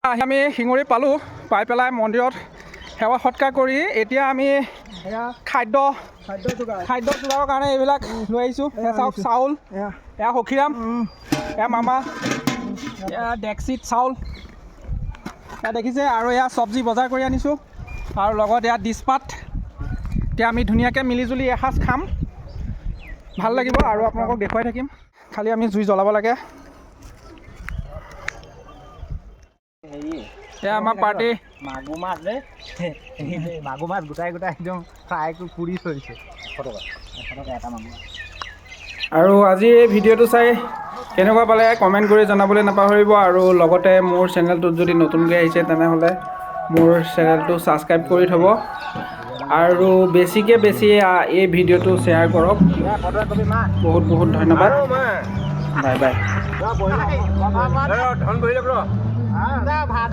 আহি আমি শিঙৰি পালোঁ। পাই পেলাই মন্দিৰত সেৱা সৎকাৰ কৰি এতিয়া আমি খাদ্য খাদ্য যোগাৰৰ কাৰণে এইবিলাক লৈ আহিছোঁ। এয়া চাওক, চাউল, এয়া সখীৰাম, এয়া মামা, এয়া ডেকচিত চাউল এয়া দেখিছে। আৰু এয়া চব্জি বজাৰ কৰি আনিছোঁ আৰু লগত এয়া দিছপাত। এতিয়া আমি ধুনীয়াকৈ মিলিজুলি এসাঁজ খাম, ভাল লাগিব আৰু আপোনালোকক দেখুৱাই থাকিম। খালি আমি জুই জ্বলাব লাগে। এয়া আমাৰ পাৰ্টি। মাগুৰ মাছ যে, মাগুৰ মাছ গোটাই গোটাই একদম ফ্ৰাই কৰি পুৰি থৈছে। 100 টকা, 100 টকা এটা মাগুৰ। আৰু আজি এই ভিডিঅ'টো চাই কেনেকুৱা পালে কমেণ্ট কৰি জনাবলৈ নাপাহৰিব। আৰু লগতে মোৰ চেনেলটোত যদি নতুনকৈ আহিছে, তেনেহ'লে মোৰ চেনেলটো ছাবস্ক্ৰাইব কৰি থ'ব আৰু বেছিকৈ বেছি এই ভিডিঅ'টো শ্বেয়াৰ কৰক। বহুত বহুত ধন্যবাদ। Bye bye. ধন বহিলে। ভাত।